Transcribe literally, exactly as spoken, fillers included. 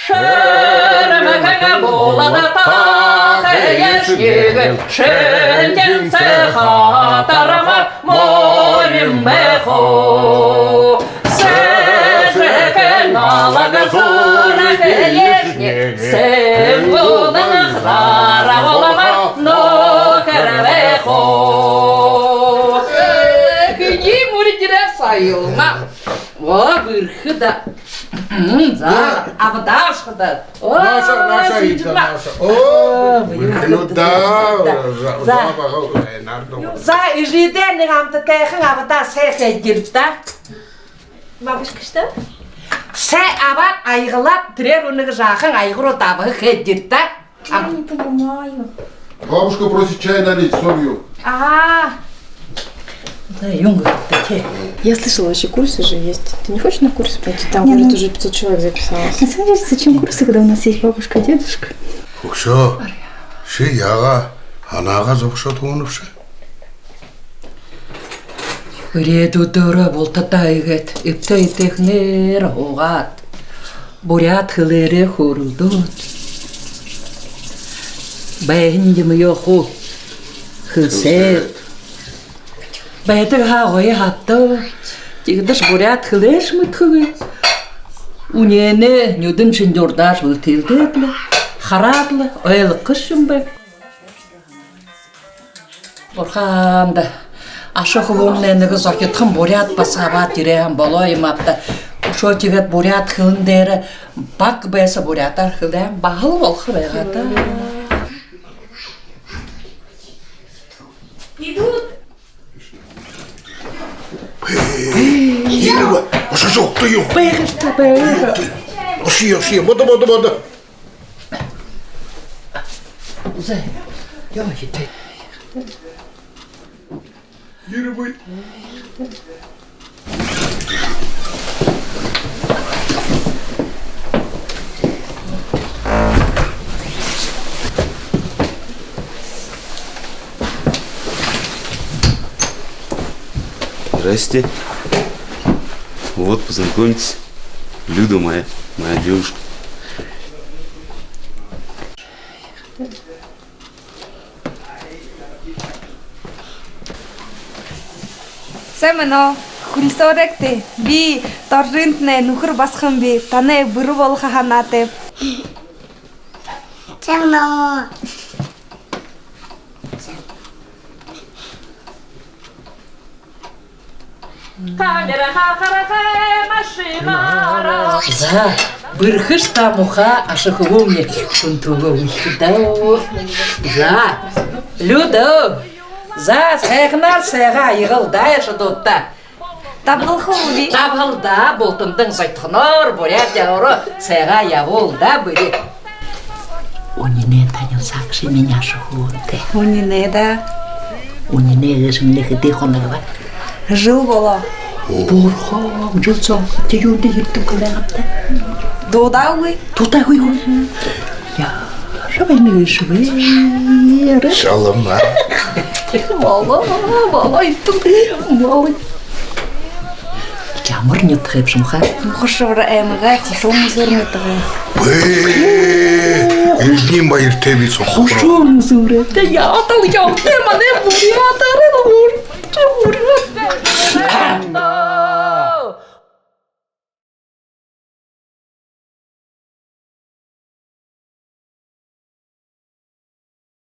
Шэрмэхэн бултадаа хэешни, шэнжэнсэ хатарха морин байха. Сэжэхэн налаг зуураа хэешни, сэнгуун хараа болоо нокер байха. Э, хэниинь мүрдэрээ соёлно. О, бэрхэ даа. М, за, абадаа ошохо даа. О, нааша, нааша, сэнжэбэ. Нааша. О, бэрхэнүүд даа. За, за, бага, э, нардуу. За, эжыдээ нэгэ амтатайхан абадаа сай хээд ерэг даа. Бабушка, что? Сай абаад, аягалаад, тэрээр үнэгэ жаахан аягуураа абаха хээд ерэг даа. Я не понимаю. Бабушка просит чай налить, солью. А. Да, юун гэдэг бэ, тэ. Я слышала, вообще курсы же есть. Ты не хочешь на курсы пойти? Там, говорят, уже пятьсот человек записалось. На самом деле, зачем курсы, когда у нас есть бабушка, дедушка? Хүгшөө, ши яагаа һанаагаа зобошоод һуунабши? Үреэдүүдээрээ бултадаа иигээд эбтэй эбтэйхэнээр һуугаад, буряад хэлээрээ хөөрэлдөөд, байһан юумэеэ хуу хэлсээд, байдаг һаа гоё һаа даа. Тиигэдэшье буряад хэлээшье мэдэхэгүй. Үнеэнэй нюдэн шэнги урдаашье бэлтэлдээд лэ, хараад лэ, ойлгохошье юм бэ. Бурханда, аша хүбүүмнай нэгэ зохидхон буряад басаган абаад ерээ һаань болоо юм ааб даа. Үшөө тиигээд буряад хэлэн дээрэ бага байса буряадаар хэлээ һаань баһал болохо байгаа даа. Идут. Ошо, ошо, ошо, ошо, ошо, ошо, ошо, ошо. Зэ. Ёо, хитэ. Ерэ бай. Здрасте. Вот, познакомьтесь. Люда моя, моя девушка. Сайн байна. Хүлисөөрэгты. Би Доржинтнай нүхэр басаган би. Танай бүри болохо һанаатайб. Сайн байна. Камера хахарахай машинаараа. За, бэрхэш даа, муухай аша хүбүүмни, шүн түгөө үхидөө. За, Люда. За, сайханаар сайгаа аягал даа, ошодоо даа. Дабһалха үгы. Дабһал даа, бултандань зохидхоноор, буряад ёһоороо сайгаа ябуул даа, бүри. Үнинэй танилсаагша минии аша хүбүүнтэй. Үнинэй даа. Үнинэй эжымни хэды хоног бэ? Жэл болоо. Бурхан, жэл соо. Тэ юундэ ерэдэг байгаабта? Дуудаагүй. Дуудаагүй гү? Яа, шабай нэгэ шабай. Шалама. Болоо, болоо, иттэн. Болоо. Ямар нютагайбши, муухай? Мухар-Шэбэр аймагай Хошуун-Мүсөөр нютагай. Бэ, эжынь баяртай би сохо. Хошуун-Мүсөөрэй. Тэ яатал яа, тэ манай буряадаараа буряад.